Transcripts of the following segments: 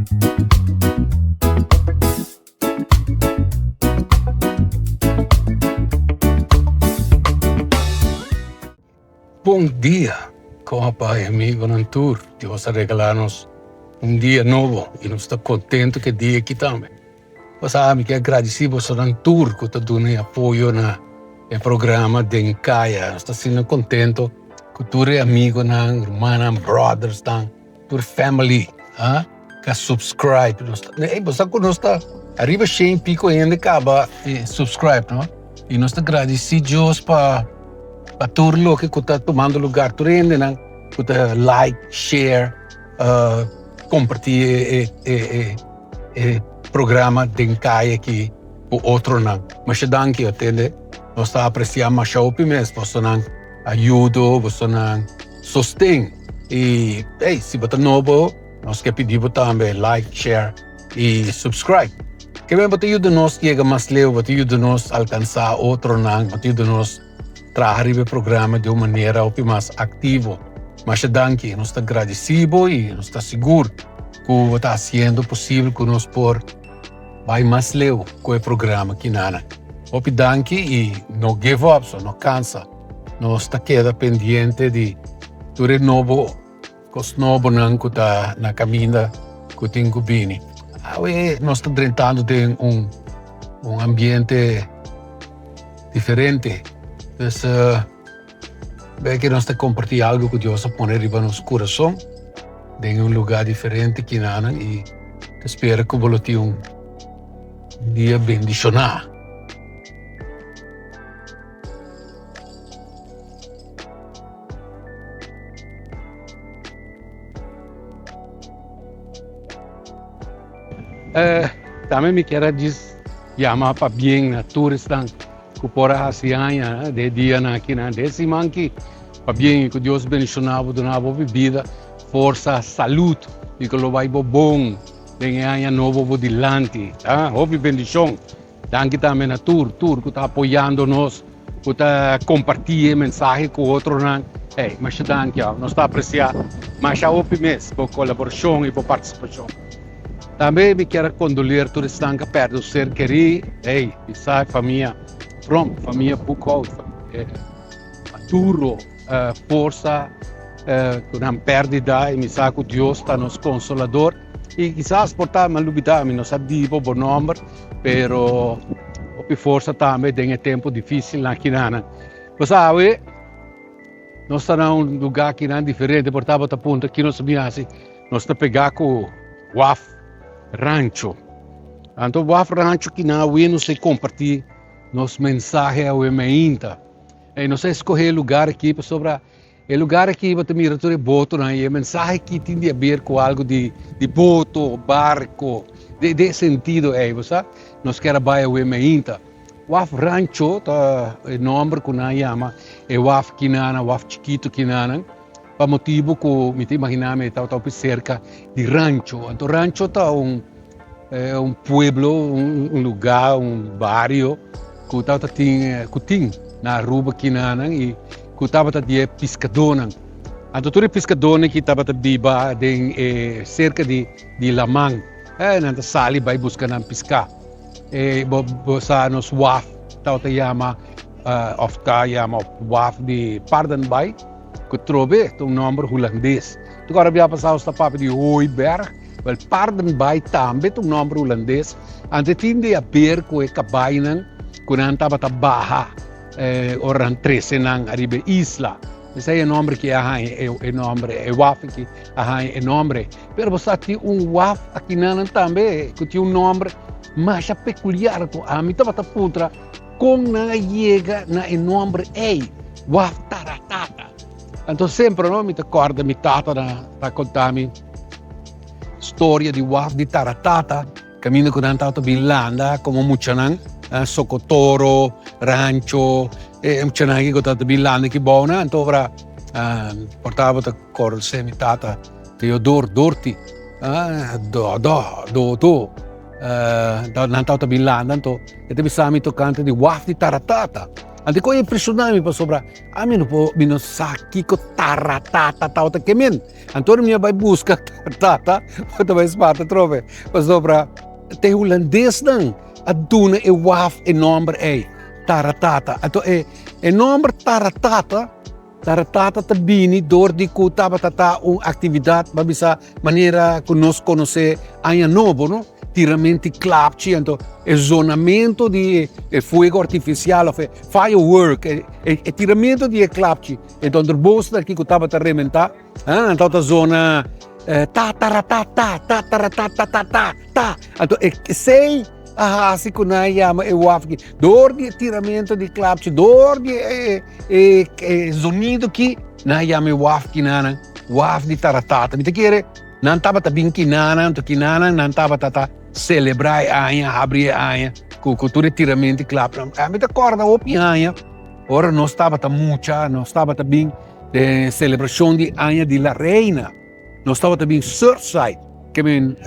Bon dia, kopa i amigonan tur. Dios a regalá nos un dia nobo i nos ta kontentu ku e dia aki tambe. Pasá mi ke agradisí bosonan tur ku ta duna e apoyo na e programa Den Kaya. Nos ta asina kontentu ku tur e amigonan, rumannan, brothersnan, tur family a ka subscribe. Nos ta, ey, bo sa ku nos ta ariba shen i piko hende kaba subscribe, no? I nos ta gradisí Dios pa pa tur loke ku ta tumando lugar, tur hendenan ku ta like, share, kompartí e e e e programa Den Kaya aki ku otronan. Masha danki, atende. Nos ta apresiá masha hopi mes bosonan ayudo, bosonan sosten. I hey, si bo ta nobo, nos ke pidi bo tambe like, share i subscribe. Ke ben bo ta yuda nos yega mas leu, bo ta yuda nos alkansá otronan, bo ta yuda nos traha riba e programa di un manera hopi mas aktivo. Masha danki, nos ta gradisí bo i nos ta sigur ku bo ta hasiendo posibel ku nos por bai mas leu ku e programa kinana. Hopi danki i no give up, so no kansa. Nos ta keda pendiente di tur e nobo kos nobonan ku ta na kaminda ku tin ku bini. Awe nos ta drentando den un un ambiente diferente. Dus b'e ke nos ta kompartí algu ku Dios a pone riba nos kurason den un lugá diferente kinanan i ta spera ku bo lo tin un dia bendishoná. Eh, tambe mi kier a djis yama pabien na tur esnan ku por a hasi aña de dianan akinan, de siman aki. Pabien i ku Dios bendishoná bo, duna bo bida, forsa, salud i ku lo bai bo bon den e aña nobo bo dilanti. Ah, hopi bendishon. Danki tambe na tur, tur ku ta apoyando nos, ku ta kompartí e mensahe ku otronan. Hey, masha danki aw. Nos ta apresiá masha hopi mes bo kolaborashon i bo partisipashon. Tambe mi kier a kondoleer tur esnan ku a pèrdè un ser kerí. Hey, mi sa e famia Tromp, famia Boekhout, Maduro, forsa ku nan pèrdida i mi sa ku Dios ta nos konsolador. I kisas por ta mi a lubidá, mi no sa di bo bo nòmber, pero hopi forsa tambe den e tempu difísilnan akinanan. Bo sabe, nos ta na un lugá akinan diferente, por ta bo ta puntra ki nos a bin hasi. Nos ta pegá ku Waf Rancho. Anto Waf Rancho kinan awe nos a kompartí nos mensahe awe meinta. I nos a eskohé e lugar aki pasobra E lugar aki bo ta mira tur e botonan i e mensahe aki tin di haber ku algu di di boto, barko, den den e sentido ei, bo sa. Nos kier a bai awe mainta. Waf Rancho ta e nòmber ku nan yama e waf kinanan, waf chikitu kinanan, pa motibu ku mi ta imaginá mi e tabata hopi serka di rancho. Anto rancho ta un un pueblo, un lugá, un bario ku tabata tin ku tin na Aruba kinanan i ku tabata di e piskadónan. Anto tur e piskadónan ki tabata biba den e serka di di laman, eh, nan ta sali bai buska nan piská. E bo bo sa nos waf tabata yama òf ta yama waf di Paardenbaai, ku trobe ta un nòmber hulandes. Tur ora bia pasá nos ta papia di Hooiberg, wèl Paardenbaai tambe ta un nòmber hulandes. Anto e tin di haber ku e kabainan ku nan tabata baha. Ora nan trese nan ariba e isla. Esei e nomber ki a haña e nomber, e waf ki a haña e nomber. Pero bo sa tin un waf akinanan tambe ku tin un nomber masha pekuliar ku ami tabata puntra kon nan a yega na e nomber ei, waf Taratata. Anto semper no mi ta kòrda mi tata na ta konta mi storia di waf di Taratata. Kaminda ku nan tabata bin landa komo muchanan, Sokotoro, Rancho, e muchanan aki ku tabata bin landa aki bou nan, anto ora por tabata konosé mi tata Teodor Dorti, Dòdò, Dodo, nan tabata bin landa, anto e ta bisa mi tokante di waf di Taratata. Anto kon impreshoná mi pasobra ami no por mi no sa kiko taratata tabata ke men. Anto ora mi a bai buska taratata bo ta bai spanta atrobe pasobra te hulandesnan a duna e waf e nòmber ei taratata. Anto e e nòmber taratata taratata ta bini dor di ku tabata ta un aktividat bo a bisa manera ku nos konosé aña nobo no. Tiramento di klapchi, anto e zonamento di e fuego artificial of e firework, e, e, e tiramento di e klapchi, e donderbos aki ku tabata rementá, ah, anto ta zona eh, ta ta ra ta ta ta ta ra ta ta ta ta ta. Anto e sei a hasi ku nan yama e waf ki door di e tiramento di klapchi, door di e, e, e zonido ki nan yama e waf ki nan waf di taratata. Mi ta kere Nan tabata bin kinanan, anto kinanan nan tabata ta selebrá e aña, habri e aña ku ku tur e tiramento i klapnan. Mi ta kòrda hopi aña ora nos tabata mucha, nos tabata bin den selebrashon di aña di La Reina. Nos tabata bin Surfside, ke men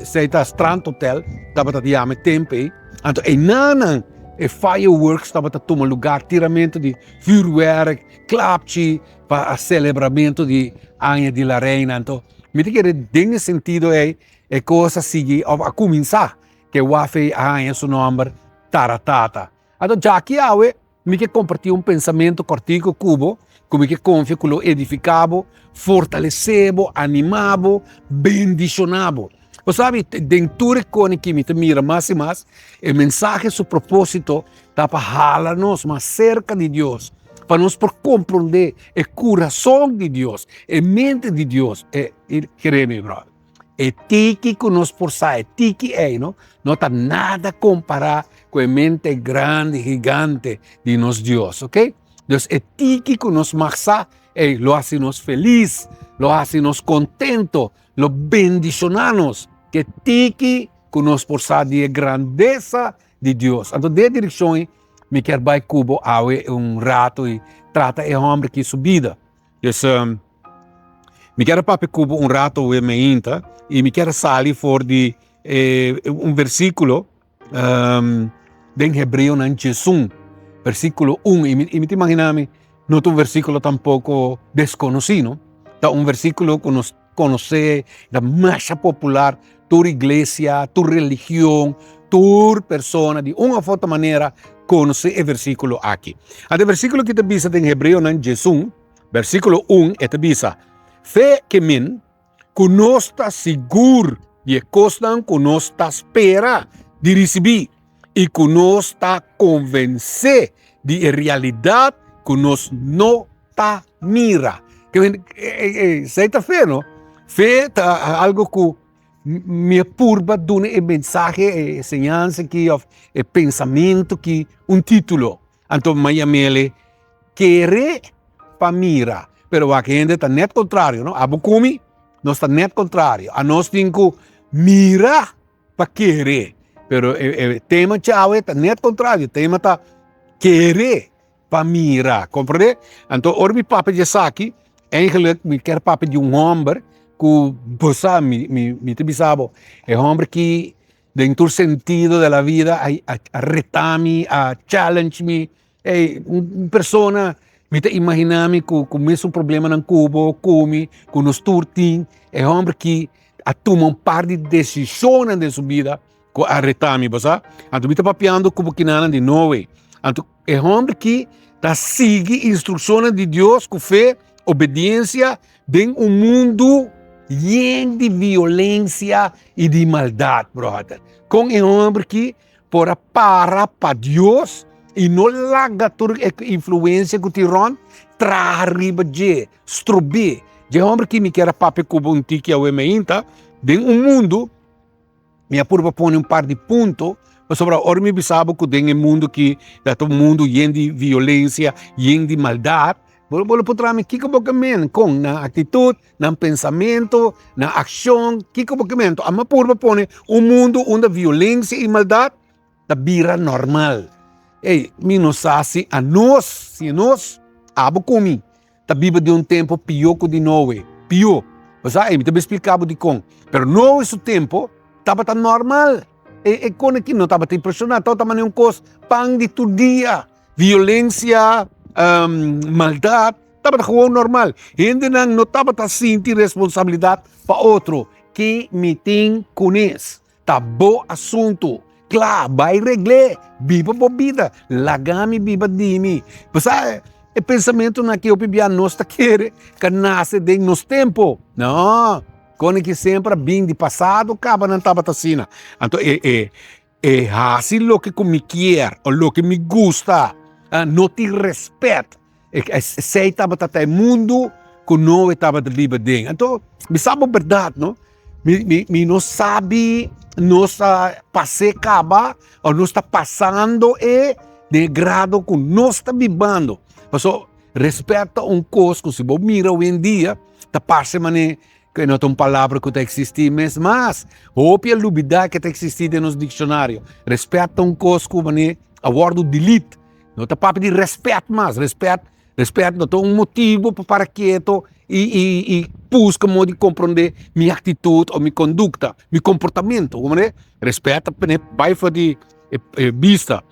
esei ta Strand Hotel tabata ta yama e tempu ei. Anto einanan e fireworks tabata tuma lugar, tiramento di vuurwerk, klapchi, pa a celebramentu di Aña di La Reina. Anto mi ta kere den e sentido ei e cos a sigui of a cuminsa ke waf ei a haña su nomber Taratata. Anto djaki awe mi ke comparti un pensamento cortico cu bo cu mi ke confia cu lo edifica bo, fortalece bo, anima bo, bendiciona bo. Bo sabi den tur e cone ki mi ta mira mas y mas e mensahe su proposito ta pa hala nos mas cerca di Dios, pa nos por comprende e curason di Dios, e mente di Dios. E, e kere mi brother, e tiki cu nos por sa, e tiki ei no, no ta nada compara cu e mente grandi, gigante di nos Dios, ok? Dus e tiki cu nos mag sa, ei lo haci nos feliz, lo haci nos contento, lo bendiciona nos, ke tiki cu nos por sa di e grandeza di Dios. Anto den e direccion ei mi kier bai cu bo awe un rato y trata e homber ki su bida. Dus mi kier a papia cu bo un rato awe meinta y mi kier a sali for di e un versiculo den Hebreonan diesun versiculo un y mi ta imagina mi no ta un versiculo tampoco desconoci no, ta un versiculo cu nos konosé, ta masha popular, tur iglesia, tur religion, tur persona di un of otro manera konosé e versíkulo aki. Anto e versíkulo ki ta bisa den Hebreonan diesun, versíkulo un, e ta bisa, Fe ke min ku nos ta sigur di e kosnan ku nos ta spera di risibí i ku nos ta konvensé di e realidat ku nos no ta mira. Esei ta fe, no? Fe ta algo ku mi a purba duna e mensahe, e enseñansa aki of e pensamentu aki un titulo. Anto mi a yam'el kere pa mira. Pero wak hende ta net kontrario, no? Abo ku mi, nos ta net kontrario. Anos tin ku mira pa kere. Pero e tema djawe ta net kontrario. E tema ta kere pa mira, comprende? Anto ora mi papia di esaki, eigenlijk mi kier papia di un homber ku bo sa, mi, mi, mi ta bisa bo, e homber ki den tur sentido de la vida a, a, a reta mi, a challenge mi, ey, un persona, mi ta imagina mi ku, ku mesun problemanan ku bo, ku mi, ku nos tur tin, e homber ki a tuma un par di decisionnan den su bida ku a reta mi, bo sa? Anto mi ta papiando ku bo kinanan di Noe. Anto e hòmber ki ta sigui instrukshonnan di Dios ku fe, obediensia den un mundu yen di violensia i di maldat, bròder. Kon e hòmber ki por a para pa Dios i no laga tur e influensia ku tin rònt traha riba dje, strob'é. Dje hòmber ki mi kier a papia ku bo un tiki awe mainta, den un mundu Mi a purba pone un par di punto, pasobra ora mi bisa bo ku den e mundu ki ta un mundu yen di violensia, yen di maldat, bo bo lo puntra mi kiko bo ke men kon nan aktitut, nan pensamentu, nan akshon, kiko bo ke men. Anto ami a purba pone un mundu unda violensia i maldat ta bira normal. Ey, mi no sa si anos, si nos, abo ku mi, ta biba den un tempu pió ku di Noe. Pió. Bo sa, ey, mi ta bin splika bo dikon. Pero Noe su tempu tabata normal. E, e kon aki no tabata impreshoná, tabata manera un kos pan di tur dia. Violencia, maldad, tabata gewoon normal. Hendenan no tabata sinti responsabilidad pa otro. Ki mi tin kunes? Ta bo asuntu. Kla, bai regl'é. Biba bo bida. Laga mi biba di mi. Bo sa, e pensamentunan aki hopi bia nos ta kere ka nase den nos tempu. No, kone ki semper a bin di pasado kaba nan tabata asina. Anto e e e hasi loke ku mi kier o loke mi gusta, no tin rèspèt. Esei tabata ta e mundu ku Noe tabata biba den. Anto, mi sa bo bèrdat, no? Mi, mi, mi no sabi nos a pas'é kaba o nos ta pasando e den e grado ku nos ta bibando. Pasobra rèspèt ta un kos ku si bo mira oyendia ta parse manera ku no ta un palabra ku ta eksistí mes mas. Hopi a lubidá ke ta eksistí den nos dikshonario. Rèspèt ta un kos ku manera a wòrdu delete. No ta papia di respet mas, respet, respet no ta un motibo pa para keto i i i buska modo di komprondé mi aktitut o mi kondukta, mi komportamentu, komprendé? Respet ta pone bai for di e e bista.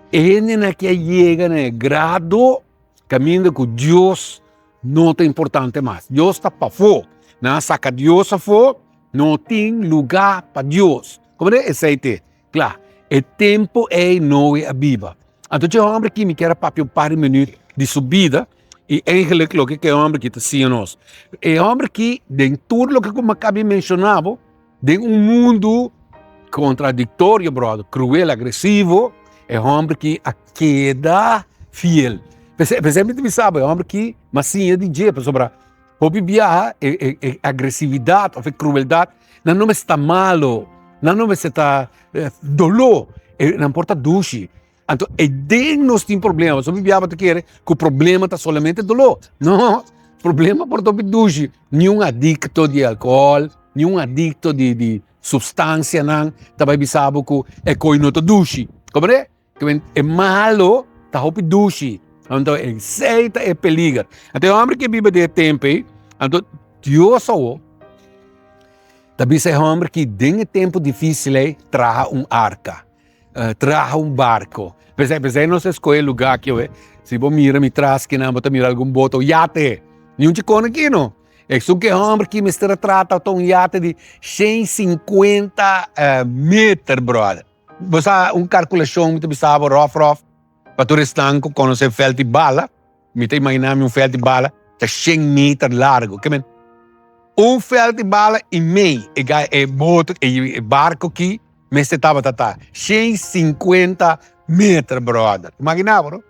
E hendenan aki a yega na e grado kaminda ku Dios no ta importante mas, Dios ta pafó, nan a saka Dios afó, no tin lugá pa Dios, komprendé? Esei te. Kla, e tempu ei Noe a biba. Anto dje hòmber aki mi kier a papia un par di minüt di su bida i eigenlik loke ku e hòmber aki ta siña nos. E hòmber aki den tur loke ku mi a kaba di menshoná bo, den un mundu kontradiktorio bròder, kruel, agresivo, e hòmber aki a keda fiel. P'esei mi ta bisa bo e hòmber aki mi a siña di dje pasobra Hopi biaha e e agresividat of e krueldat nan no mester ta malo, nan no mester ta doló, nan por ta dushi. Anto e den nos tin problema, pasobra hopi biaha bo ta kere ku problema ta solamente doló. No, problema por ta hopi dushi. Niun adikto di alkohòl, niun adikto di di supstansianan ta bai bisa bo ku e koi no ta dushi. Komprende? E malo ta hopi dushi. Anto esei ta e peliger. Anto e homber ke biba den e tempu ei, anto Dios awo ta bisa e homber ki den e tempu difisil ei traha un arka, traha un barko. P'esei p'esei nos a skohe e lugá aki awe. Si bo mira mi tras kinan bo ta mira algun boto, yate! Niun chikon aki no. Esun ke homber ki mester a trata ta un yate di 150 meter, brother. Bo sa un kalkulashon mi ta bisa bo ròf ròf pa tur esnan ku konosé vèlt di bala, mi ta imaginá mi un vèlt di bala ta shen meter largu, ke men un vèlt di bala i mei e gai e boto e barko aki mester tabata ta shen sinkuenta meter bròder, imaginá bo no,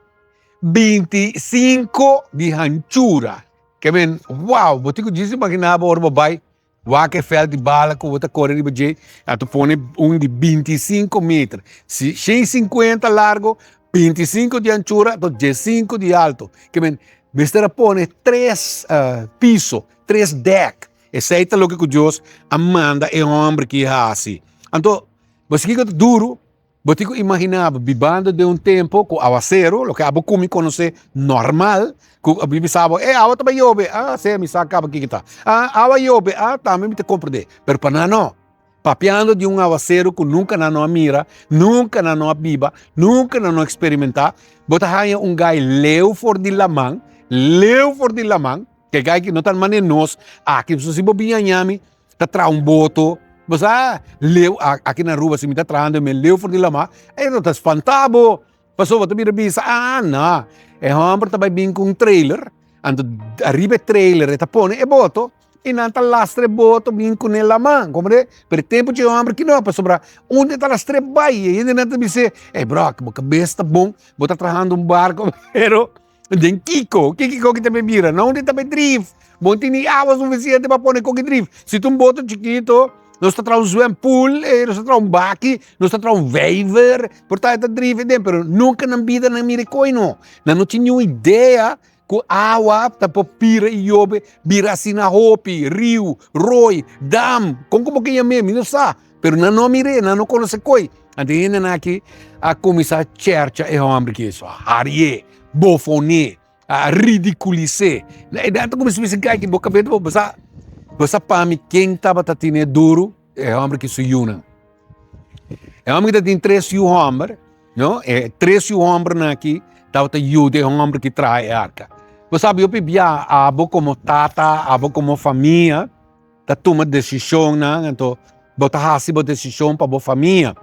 25 di hanchura, ke men wow bo tin ku djis imaginá bo ora bo bai. Wak e veld di bala ku bo ta kore riba dje, a ta pone un di 25 meter. Si 150 largo, 25 di anchura, to 15 di alto. Ke men, mester a pone tres uh, piso, tres dek. Esei ta loke ku Dios a manda e homber ki hasi. Anto, bo kiko ta duru? Bo tin ku imaginá bo bibando den un tempu ku awaseru, loke abo ku mi konosé normal, ku mi bisa bo, e awa ta bai yobe, ah se mi sa kaba kiko ta, ah awa yobe, ah tambe mi ta komprendé, pero pa nan no. Papiando di un awaseru ku nunka nan no a mira, nunka nan no a biba, nunka nan no a eksperimentá, bo ta haña un gai leu for di laman, leu for di laman, ke gai ki no ta manera nos aki, pasobra si bo bin haña mi, ta traha un boto, bo sa leu aki na Aruba si mi ta trahando mi leu for di lama, e no ta spanta bo, pasobra bo ta bira bisa ah no, e homber ta bai bin ku un trailer, anto ariba e trailer e ta pone e boto i nan ta lastra e boto bin kuné lama, komprende? Pero e tempu dje homber ki no, pasobra unda e ta lastra e bai, e hendenan ta bis'é, ey bro, bo kabes ta bon, bo ta trahando un barko, pero Den kiko? Ki kiko ki ta bay bira? Na unda ta bay drif? Bo no tin ni awa sufisiente pa pone koki drif. Si ta un boto chikito, nos ta traha un zwempool, eh, nos ta traha un baki, nos ta traha un vijver, por ta e ta drif den, pero nunka nan bida nan mira e koi no. Nan no tin niun idea ku awa ta por pira i yobe bira asina hopi, riu, roi, dam, kon ku bo ke yam'é mi no sa, pero nan no a mir'é, nan no konosé koi. Anto e hendenan aki a kuminsá chèrcha e hòmber ki a harié, bofoné, a ridikulis'é. E nan ta kuminsá bisa, Kai, bo kabes bo sa, bo sa pa mi ken tabata tene duru? E hòmber ki su yunan. E hòmber ki ta tin tres yu hòmber. No, e tres yu hòmbernan aki tabata yuda e hòmber ki traha e arka. Bo sabi hopi bia abo komo tata, abo komo famia ta tuma desishonnan, anto bo ta hasi bo desishon pa bo famia.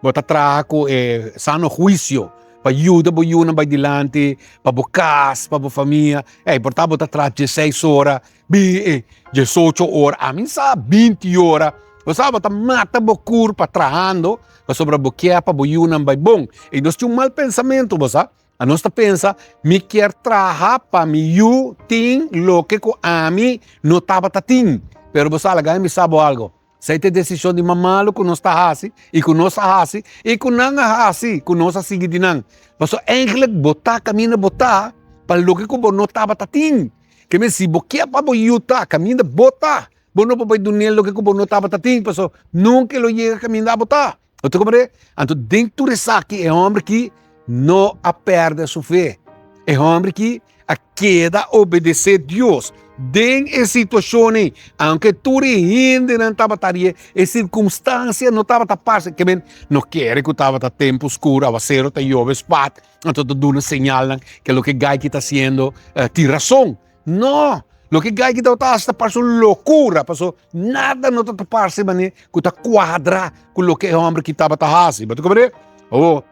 Bo ta traha ku e sano huisio pa yuda bo yunan bai dilanti, pa bo kas, pa bo famia. Ey, por ta bo ta traha dieseis ora, diesocho ora, ami sa binti ora. Bo sa bo ta mata bo kurpa trahando pasobra bo kier pa bo yunan bai bon. I nos tin un mal pensamentu, bo sa. Anos ta pensa, Mi kier traha pa mi yu tin loke ku ami no tabata tin. Pero bo sa, laga mi bisa bo algo. Esei ta e desishon di mas malu ku nos ta hasi i ku nos a hasi i ku nan a hasi ku nos a sigui di nan. Pasobra eigentlik bo ta kaminda bo ta pa loke ku bo no tabata tin. Ke men si bo kier pa bo yu ta kaminda bo ta, bo no por bai dun'é loke ku bo no tabata tin pasobra nunka e lo yega kaminda abo ta. Bo ta komprende? Anto den tur esaki e hòmber ki no a pèrdè su fe. E hòmber ki a keda obedesé Dios den e situashon ei, aunke tur e hendenan tabata rié, e sirkunstansia no tabata parse. Ke men no kere ku tabata tempu skur, awasero ta yobe spat, anto ta duna señalnan ke loke gai ki ta hasiendo tin rason. No! Loke gai ki tabata hasi ta parse un lokura, paso nada no ta parse manera ku ta kuadra ku loke e hòmber ki tabata hasi. Bo ta komprende? Awor,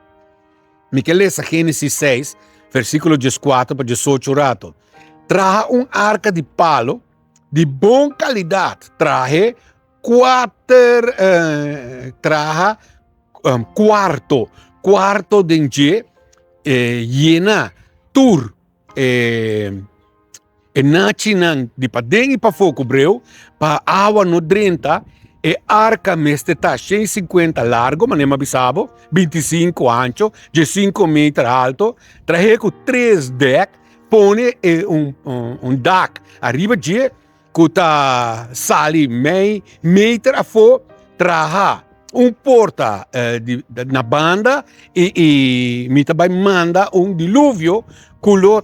mi ke lesa Génesis seis, versíkulo dieskuater pa diesocho rato. Traha un arka di palo di bon kalidat, trahe kuater, traha kuarto, kuarto den dje, yena tur E e nachinan di paden i pafó ku breu pa awa no drenta. E arka mester ta 150 largo, manera mi a bisa bo, 25 ancho, 15 meter alto, trahe ku tres dèk, pone e un un dak ariba dje ku ta sali mei meter afó, traha un porta di na banda i i mi ta bai manda un diluvio ku lo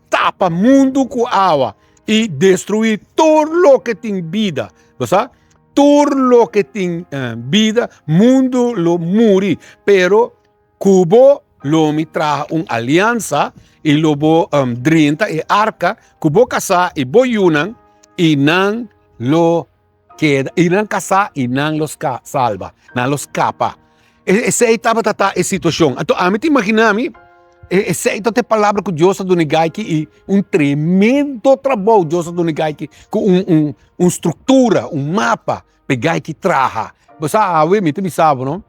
tapa mundu ku awa i destruí tur loke tin bida. Bo sa? Tur loke tin bida, mundu lo muri, pero Ku bo lo mi traha un aliansa i lo bo drenta e arka ku bo kasá i bo yunan, i nan lo keda, i nan kasá i nan lo salba, nan lo skapa. Esei tabata ta e situashon. Anto ami ta imaginá mi, esei ta e palabra ku Dios a duna e gai aki i un tremendo trabou Dios a duna e gai aki ku un un struktura, un mapa pa e gai aki traha. Bo sa awe mi ta bisa bo no.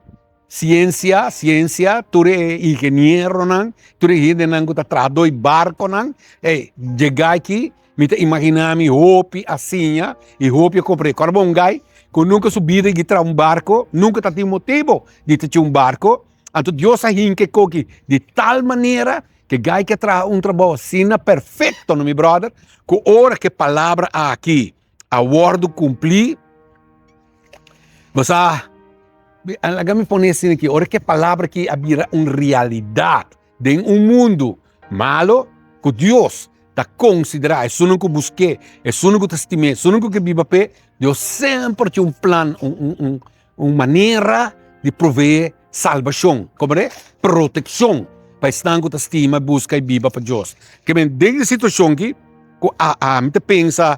Siensia, siensia, tur e ingenieronan, tur e hendenan ku ta traha doi barkonan, ey, yega aki, mi ta imaginá mi hopi a siña i hopi a komprendé. Kòrda bo un gai ku nunka su bida di traha un barko, nunka ta tin motibu di ta tin un barko, anto Dios a hinka e koki di tal manera ku e gai ke traha un trabou asina perfekto, no mi bròder, ku ora ku e palabra aki a wòrdu kumplí, bo sa. Laga mi pone asina aki, ora ku e palabra aki a bira un realidat den un mundu malo, ku Dios ta konsiderá esunnan ku busk'é, esunnan ku ta stim'é, esunnan ku ke biba p'e, Dios semper tin un plan, un manera di proveé salbashon, komprendé? Protekshon pa esnan ku ta stima, buska i biba pa Dios. Ke men den e situashon aki ku ami ta pensa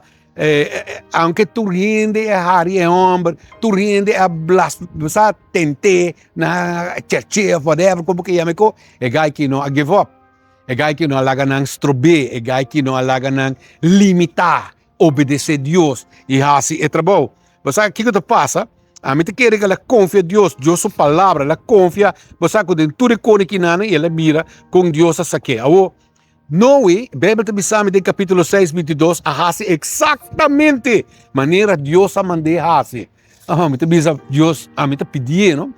Aunke tur hende a hari e homber, tur hende a blas, sa tent'é na cherch'é of whatever como ke yama e ko, e guy ki no a give up. E guy ki no a laga nan strob'é, e guy ki no a laga nan limitá obedesé Dios i hasi e trabou. Bo sa kiko ta pasa? Ami ta kere ku el a konfia Dios, Dios su palabra, el a konfia, bo sa ku den tur e kos kinan el a mira kon Dios a sak'é. Awor, Noe, Beibel ta bisa mi den kapítulo 6, 22, a hasi eksaktamente manera Dios a mand'é hasi. Aha, mi ta bisa Dios, ami ta pidié, no?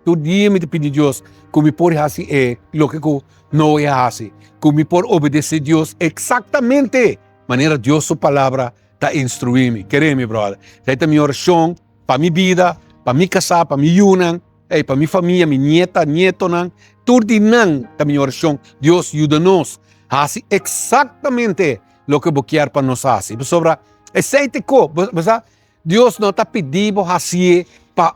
Tur dia mi ta pidi Dios ku mi por hasi e loke ku Noe a hasi, ku mi por obedesé Dios eksaktamente manera Dios su palabra ta instruí mi. Kere mi, bròder, esei ta mi orashon pa mi bida, pa mi kasá, pa mi yunan. Ey, pa mi famia, mi nieta, nietonan, tur di nan ta mi orashon, Dios yuda nos hasi eksaktamente loke bo kier pa nos hasi. Pasobra esei ta e ko, bo sa, Dios no ta pidi bo hasié pa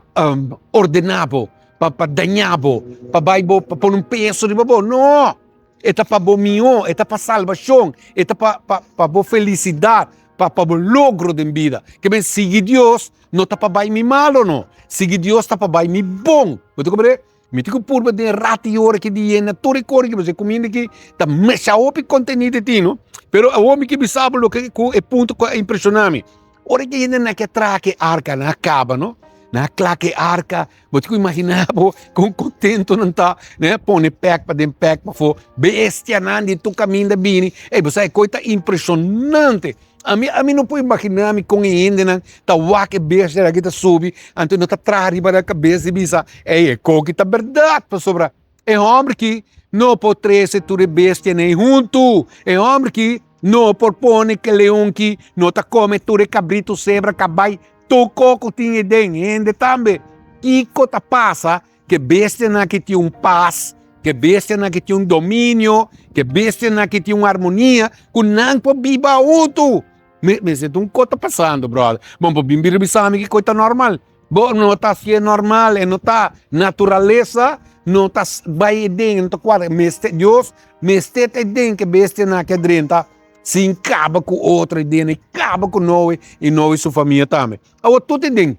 ordená bo. pa pa daña bo, pa bai bo, pa pone un peso riba bo. No! E ta pa bo mihó, e ta pa salbashon, e ta pa pa pa bo felisidat, pa pa bo logro den bida. Ke men sigui Dios no ta pa bai mi malo no, sigui Dios ta pa bai mi bon. Bo ta komprende? Mi tin ku purba den rati ora ki di yena tur e kor ki pasobra e kuminda aki ta masha hopi kontenido e tin no. Pero awor mi ke bisa bo loke ku e punto ku a impreshona mi. Ora ki hende nan ke traha ke arka nan a kaba no, nan a kla ke arka, bo tin ku imagina bo kon kontento nan ta, nan a pone pèk paden pèk pafó, bestianan di tur kaminda bini, ey bo sa e kos ta impreshonante. Ami ami no por imagina mi kon e hendenan ta wak e bestianan aki ta subi, anto nan ta traha riba nan kabes i bisa, ey e koki ta bèrdat pasobra E hòmber ki no por trese tur e bestianan ei huntu. E hòmber ki no por pone ke leon ki no ta kome tur e kabritu, sebra, kabai, tur kos ku tin ei den, hende tambe. Kiko ta pasa ku e bestianan ki tin un pas, ku e bestianan ki tin un dominio, ku e bestianan ki tin un armonia, ku nan por biba huntu? Mi sinti un kos ta pasando, bròder. Bo por bin bira bisa mi ki kos ta normal. Bo no ta hacié normal, e no ta naturalesa, no ta bai eden, no ta cuadra. Mester, Dios mester ta eden ke bestianan ke drenta sin caba cu otro eden y caba cu Noe y Noe su famia tambe. Awor tur ta eden.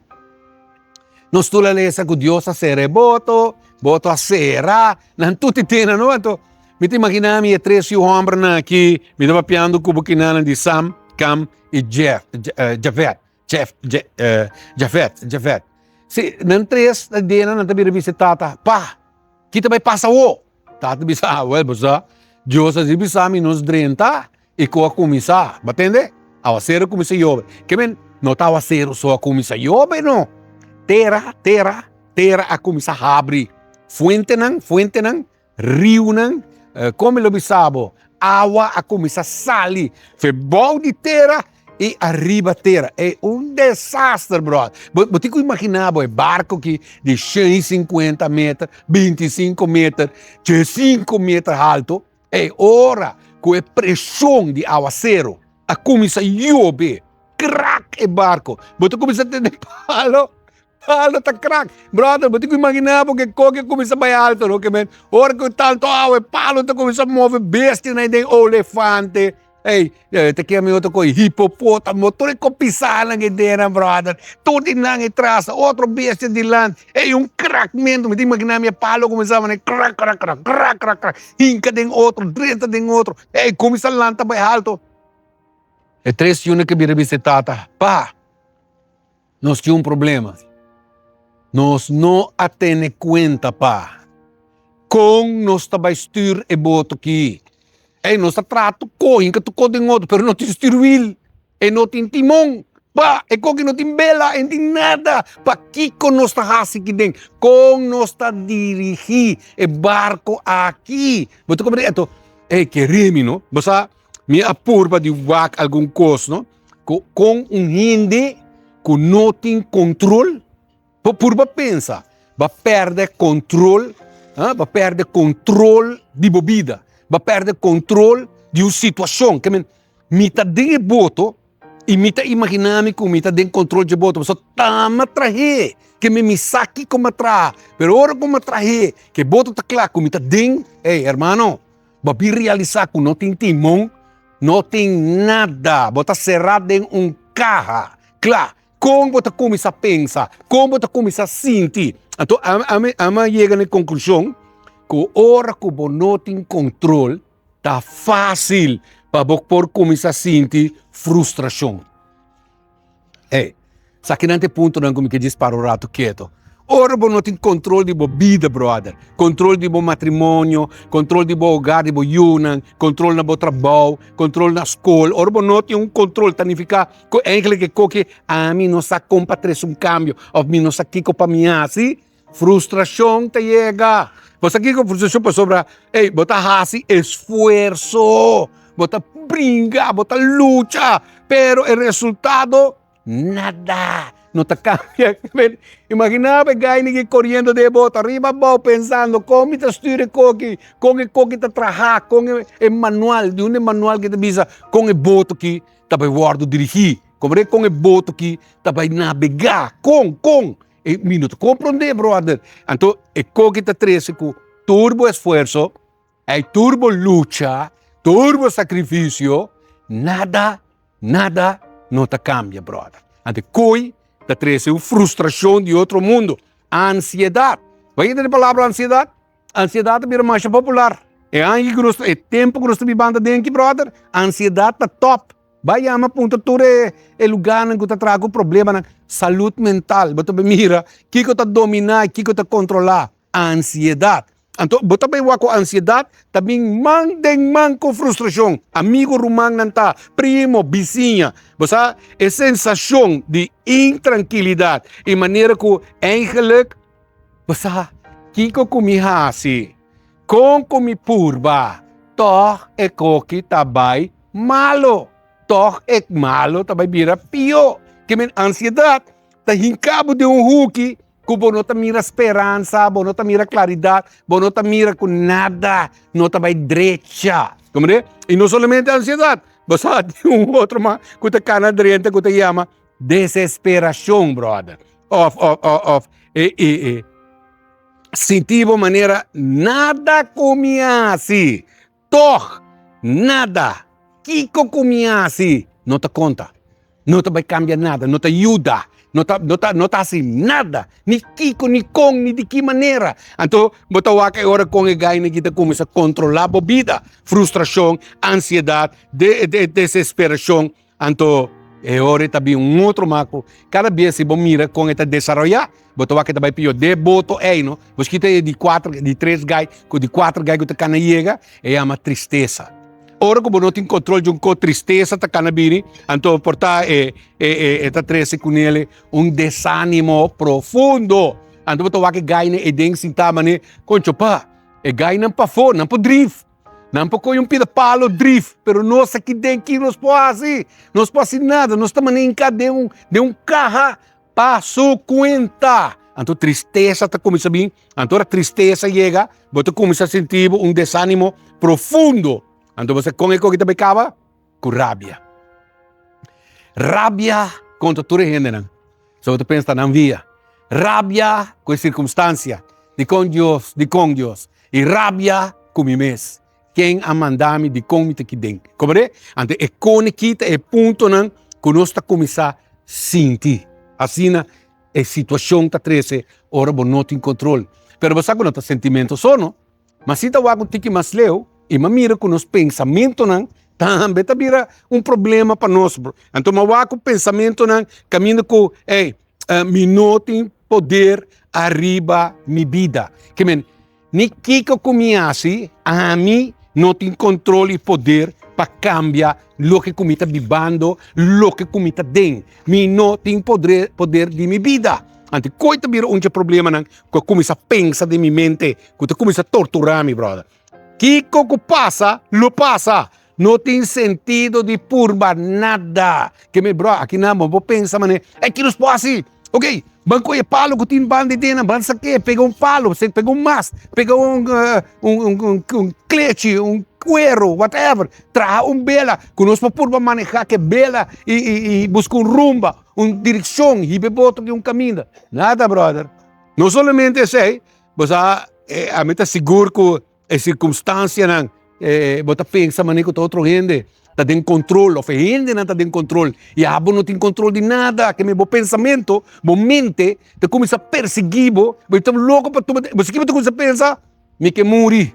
Nos tur a lesa cu Dios a cera e boto, boto a cera, nan tur ta eden no. Anto mi ta imagina mi e tres yu hombernan aki, mi ta papiando cu bo kinanan di Sam, Cam y Jef, Jafet. Jeff, Je, Jafet, Jafet. Si, nan tres na dena nan ta bira bisa tata, Pa, ki ta bai pasa awo? Tata bisa, ah, wel, bo sa, Dios a bisa mi nos drenta i ku a kuminsá. Bo tende? Awaseru a kuminsá yobe. Ke men, no ta awaseru so a kuminsá yobe, no. Tera, tera, tera a kuminsá habri. Fuentenan, fuentenan Riunan, kon mi lo bisa bo, awa a kuminsá sali fe bou di tera i ariba tera. E un desaster, bròder. Bo, bo tin ku imaginá bo e barko ki di 150 meter, 25 meter, 5 meter haltu. E ora ku e preshon di awaseru a kuminsá yobe, krak e barko. Bo ta kuminsá tende palo. Palo ta krak. Brother, bo tin ku imaginá bo ke koke kuminsá bai alto, no? Ke men, ora ku tantu awa, e palo ta kuminsá move bestianan den olefante. Ey, ta kere mi otro kos, hipopótamo, tur e kos pisánan ke den nan, brother. Tur di nan e tras, otro bestia dilanti. Ey, un krakmentu. Mi ta imaginá mi e palo kuminsá manera krak, krak, krak, krak, krak, krak. Hinka den otro, drenta den otro. Ey, kuminsá lanta bai alto. E tres yunan ke bira bisa e tata, Pa! Nos tin un problema. Nos no a tene kuenta pa kon nos ta bai stuur e boto aki. Ey, nos ta traha tur ko, hinka tur ko den otro, pero no tin stuurwiel, e no tin timon. Pa, e koki no tin bela, e no tin nada. Pakiko nos ta hasi aki den? Kon nos ta dirigí e barko aki? Bo ta komprende? Anto, ey, kere mi no. Bo sa, mi a purba di wak algun kos no. Ku kon un hende ku no tin kontrol por purba pensa, bo a pèrdè kontrol, bo a pèrdè kontrol di bo bida, bo a pèrdè kontrol di un situashon. Ke men, mi ta den e boto i mi ta imaginá mi ku mi ta den kontrol dje boto, pasobra ta mi a trah'é, ke men mi sa kiko mi a traha, pero ora ku mi a trah'é, ku e boto ta kla ku mi ta den, ey hermano, Bo bin realisá ku no tin timon, no tin nada. Bo ta será den un kaha. Kla, kon bo ta kuminsá pensa? Kon bo ta kuminsá sinti? Anto ami a yega na e konklushon ku ora ku bo no tin kontrol, ta fásil pa bo por kuminsá sinti frustrashon. Hey, sakinan ta e puntonan ku mi ke djis para un ratu keto. Ora bo no tin kontrol di bo bida, brother, kontrol di bo matrimonio, kontrol di bo hogar, di bo yunan, kontrol na bo trabou, kontrol na skol, ora bo no tin un kontrol ta nifiká ku eigenlijk e koki ami no sa kon pa trese un kambio òf mi no sa kiko pa mi hasi, frustrashon ta yega. Bo sa kiko frustrashon? Pasobra, ey, bo ta hasi esfuerso, bo ta bringa, bo ta lucha, pero e resultado nada, no ta kambia. Imagina bo e guy ki koriendo den e boto ariba abou pensando kon mi ta stuur e koki, kon e koki ta traha, kon e manual, di unda e manual ki ta bisa kon e boto ki ta bai wòrdu dirigí, kon e boto ki ta bai nabegá, kon, kon. E mi no ta komprondé, bròder. Anto e koki ta trese ku tur bo esfuerso, ei tur bo lucha, tur bo sakrifisio, nada, nada no ta kambia, bròder. Anto e koi ta trese un frustrashon di otro mundo, ansiedat. Bo a yega di palabra ansiedat? Ansiedat a bira masha popular. E aña ku nos ta, e tempu ku nos ta bibando aden aki, bròder, ansiedat ta tòp. Bai yama puntra tur e e lugarnan ku ta traha ku problemanan salud mental. Bo ta bai mira kiko ta dominá i kiko ta kontrolá. Ansiedat. Anto bo ta bai wak ku ansiedat ta bin man den man ku frustrashon. Amigu, rumannan ta, primo, bisiña. Bo sa e sensashon di intrankilidat i manera ku eigenlijk bo sa kiko ku mi hasi, kon ku mi purba, tòg e koki ta bai Malo, tòg e malo ta bai bira pió. Ke men ansiedat ta hinka bo den un huki ku bo no ta mira speransa, bo no ta mira klaridat, bo no ta mira ku nada no ta bai drecha. Komprende? I no solamente ansiedat, bo sa tin un otro mas ku ta kana drenta ku ta yama desesperashon, bròder. Òf, òf, òf, òf e, e, e sinti bo manera nada ku mi hasi. Tog, nada, kiko ku mi hasi no ta konta, no ta bai kambia nada, no ta yuda, no ta, no ta, no ta hasi nada, ni kiko, ni kon, ni di ki manera. Anto bo ta wak e ora kon e gaina aki ta kuminsá kontrolá bo bida, frustrashon, ansiedat, de, de, desesperashon. Anto e ora e ta bin un otro mako. Kada bes si bo mira kon e ta desaroyá, bo ta wak e ta bai pió. De boto ei no, bo skita e di kuater, di tres gai ku di kuater gai ku ta kana yega, e yama tristesa. Ora ku bo no tin kontrol di un ko, tristesa ta kana bini, anto por ta e e e e ta trese kunele un desanimo profundo. Anto bo ta wak e gainan ei den sintá manera, koncho pa, e gainan pafó nan por drif. Nan por kohe un pida palo drif, pero nos aki den ki nos por hasi? Nos por hasi nada, nos ta manera hinká den un den un kaha pa su kuenta. Anto tristesa ta kuminsá bin, anto ora tristesa yega, bo ta kuminsá sinti bo un desanimo profundo. Anto bo sa kon e koki ta bai kaba? Ku rabia. Rabia kontra tur e hendenan. So bo ta pensa ta nan via. Rabia ku e sirkumstansia. Dikon Dios? Dikon Dios? I rabia ku mi mes. Ken a manda mi? Dikon mi ta aki den? Komprende? Anto e kone kita e puntonan ku nos ta kuminsá sinti. Asina e situashon ta trese ora bo no tin kontrol. Pero bo sa ku no ta sentimento so no. Ma si ta wak un tiki mas leu i m'a mira ku nos pensamentonan tambe ta bira un problema pa nos. Anto m'a wak ku pensamentonan kaminda ku, ey, mi no tin poder ariba mi bida. Ke men, ni kiko ku mi hasi, ami no tin kontrol i poder pa kambia loke ku mi ta bibando, loke ku mi ta den. Mi no tin poder di mi bida. Anto koi ta bira un dje problemanan ku a kuminsá pensa den mi mente, ku ta kuminsá torturá mi, bròder. Kiko ku pasa, lo pasa. No tin sentido di purba nada. Ke mi, brò, aki nan bo por pensa manera, ey, ki nos por hasi? Ok, ban kohe e palo ku tin banda di den, ban sak'é, pega un palo, pega un mast, pega un un un klechi, un kuero, whatever, traha un bela ku nos por purba manehá ku e bela i i i buska un rumba, un direkshon, hiba e boto den un kaminda. Nada, bròder. No solamente esei, bo sa, ami ta sigur ku e sirkunstansianan, bo ta pensa manera ku ta otro hende ta den kontrol òf e hendenan ta den kontrol i abo no tin kontrol di nada. Keme bo pensamentu, bo mente ta kuminsá persiguí bo, bo ta loko pa tuma, bo sikier bo ta kuminsá pensa, Mi ke muri,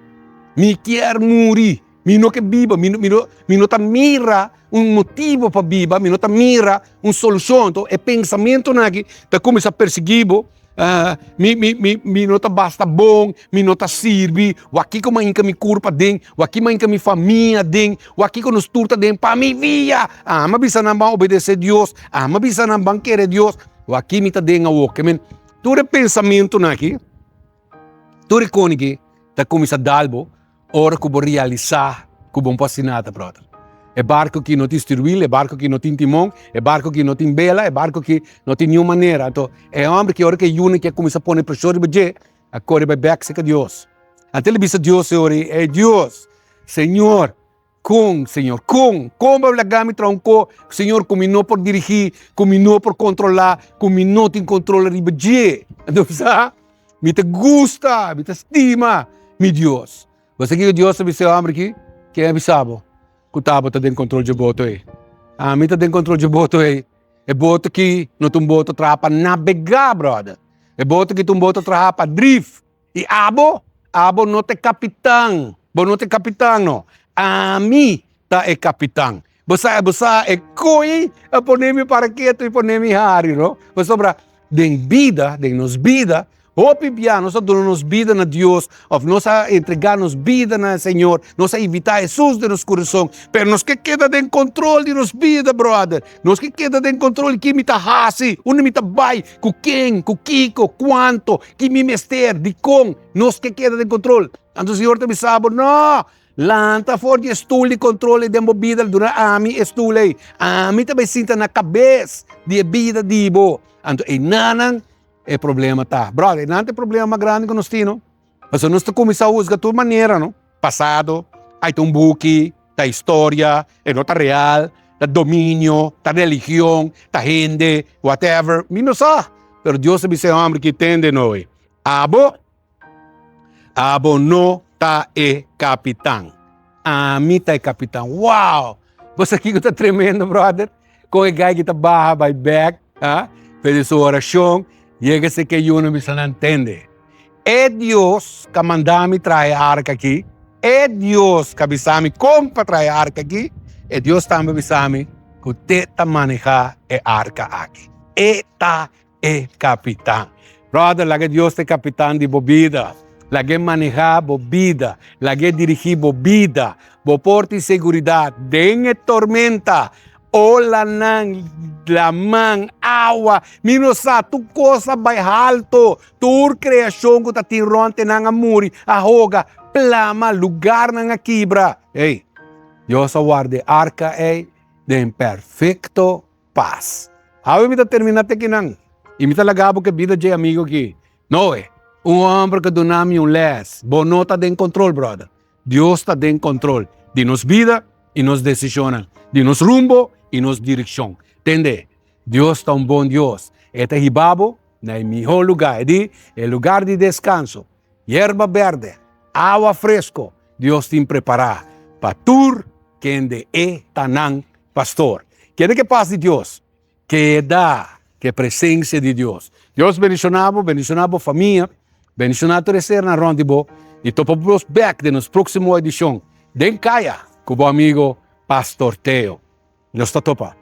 mi kier muri, mi no ke biba, mi mi no mi no ta mira un motibo pa biba, mi no ta mira un solushon. Anto e pensamentonan aki ta kuminsá persiguí bo, mi mi mi mi no ta basta bon, mi no ta sirbi, wak kiko mi a hinka mi kurpa aden, wak kiko mi a hinka mi famia aden, wak kiko nos tur ta aden pa mi via. Ami a bisa nan ban obedesé Dios, ami a bisa nan ban kere Dios, wak ki mi ta aden awor. Ke men tur e pensamentonan aki. Tur e koniki ta kuminsá dal bo ora ku bo realisá ku bo no por hasi nada, bròder. E barku aki no tin stuurwiel, e barku aki no tin timon, e barku aki no tin bela, e barku aki no tin niun manera. Anto e hòmber ki ora ku e yunan ki a kuminsá pone preshon riba dje, a kore bai bèk serka Dios. Anto el a bisa Dios e ora ei, Ey Dios, Señor! Kon, Señor? Kon? Kon bo a laga mi traha un ko, Señor, ku mi no por dirigí, ku mi no por kontrolá, ku mi no tin kontrol riba dje? Anto bo sa, mi ta gusta, mi ta stima mi Dios. Bo sa kiko Dios ta bisa e hòmber aki? Ken a bisa bo ku tabata den kontrol dje boto ei? Ami ta den kontrol dje boto ei. E boto aki no ta un boto traha pa nabegá, bròder. E boto aki ta un boto traha pa drif. I abo? Abo no ta e kapitan. Bo no ta e kapitan, no. Ami ta e kapitan. Bo sa, bo sa e koi a pone mi para ketu i pone mi hari, no? Pasobra den bida, den nos bida, hopi bia nos a duna nos bida na Dios òf nos a entregá nos bida na Señor, nos a invitá Hesus den nos kurason, pero nos ke keda den kontrol di nos bida, bròder. Nos ke keda den kontrol di ki mi ta hasi, unda mi ta bai, ku ken, ku kiko, kuanto, Ki mi mester? Dikon nos ke keda den kontrol? Anto Señor ta bisa bo, No! Lanta for di e stul di kontrol ei den bo bida, duna ami e stul ei. Ami ta bai sinta na kabes di e bida di bo. Anto einanan e problema ta. Brother, einan ta e problema mas grandi ku nos tin, no? Pasobra nos ta kuminsá husga tur manera, no? Pasado, ai ta un buki, ta historia, e no ta real, ta dominio, ta religion, ta hende, whatever, mi no sa. Pero Dios a bisa e homber ki tende Noe, abo, abo no ta e kapitan. Ami ta e kapitan. Wow! Bo sa kiko ta tremendo, brother? Kon e gai ki ta baha bai bek, ha? Pedi su orashon, yega se ke yunan bisa nan tende. E Dios ka manda mi traha e arka aki, e Dios ka bisa mi kon pa traha e arka aki, e Dios tambe a bisa mi ku te ta maneha e arka aki. E ta e kapitan. Brother, laga Dios ta e kapitan di bo bida. Lag'é maneha bo bida. Lag'é dirigí bo bida. Bo por tin seguridat den e tormenta. Olanan, laman, awa, mi no sa, tur kos a bai halto. Tur kreashon ku ta tin rònt e nan a muri, a hoga, plama, lugarnan a kibra. Ey, Dios a warda e arka ey den perfekto pas. Awe mi ta terminá te kinan, i mi ta laga bo ku e bida dje amigu aki, Noe, un hòmber ku duna mi un lès. Bo no ta den kontrol, bròder. Dios ta den kontrol di nos bida i nos desishonnan, di nos rumbo i nos direkshon. Tende, Dios ta un bon Dios. E ta hiba bo na e mihó lugá, e di, e lugar di deskanso, yerba bèrdè, awa fresko, Dios tin prepará pa tur kende e ta nan pastor. Kende ke pas di Dios? Keda ku e presensia di Dios. Dios bendishoná bo, bendishoná bo famia, bendishoná tur e sernan rònt di bo i topa bos bèk den nos próksimo edishon Den Kaya ku bo amigo Pastor Teo. Nos ta topa.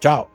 Chao.